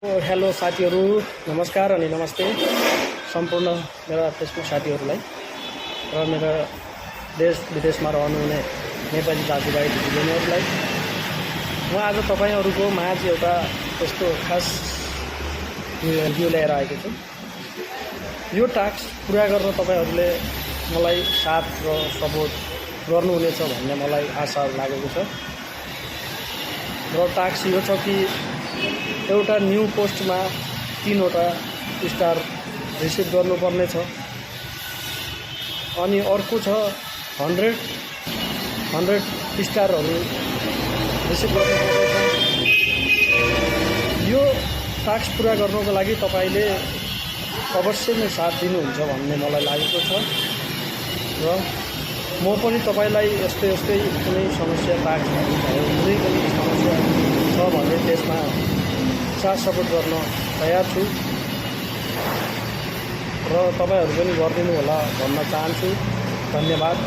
Hello साथीहरू, नमस्कार अनि नमस्ते सम्पूर्ण मेरा फेसबुक साथीहरूलाई र मेरा देश विदेशमा रहनुहुने नेपाली दाजुभाइ दिदीबहिनीहरूलाई म आज तपाईहरुको माझ एउटा यस्तो खास भिडियो लिएर आएको छु। यो टास्क पुरा गर्न तपाईहरुले मलाई साथ र सपोर्ट गर्नुहुनेछ भन्ने मलाई आशा लागेको छ। र टास्क यो छ कि एउटा न्यू पोस्टमा 3 वटा स्टार रिसिभ गर्नुपर्ने छ अनि अर्को छ 100 स्टारहरु रिसिभ गर्नुपर्ने छ। यो टास्क पुरा गर्नको लागि तपाईले अवश्य नै साथ दिनुहुन्छ भन्ने मलाई लागेको छ र म पनि तपाईलाई यस्तै कुनै समस्या टास्क भयो कुनै पनि समस्या छ भने त्यसमा साथ सपोर्ट गर्न तयार छु र तपाईहरु पनि गरिदिनु होला भन्न चाहन्छु। धन्यवाद।